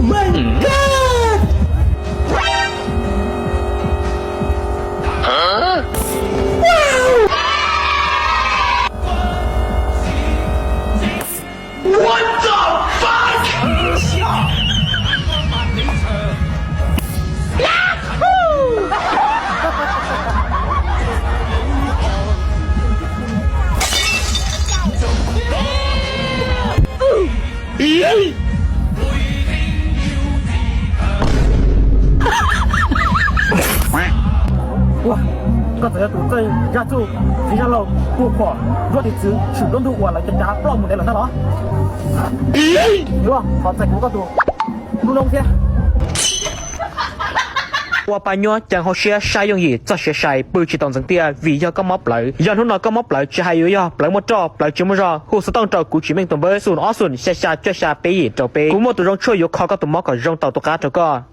My God! What the fuck? Ua, koj txawm yog tus txawj zaj txuj, txiv zaj laug, ua phuam, zuaj tis txwv, tshwm duab ntug uas lawv cav cav ploj mus ntev lawm ntag los? Yuav, thov txais kuv koj tus lub noob thiab. Ua pa nyuaj ceev hauv siab saib yooj yim txoj sia sai pw tsis tau ntxeev tiaj vim yog koj mob plawv. Yog hnub no koj mob plawv tsis hais yuav yog plawv muaj roj plawv tsis muaj zog hu xov tooj rau kuv Tsim Meej tus npawb xoom ob xoom xya xya cuaj xya peb yim rau peb. Kuv muaj tus zoo tshuaj yuav kho koj tus mob kom zoo tau tus qab rau koj.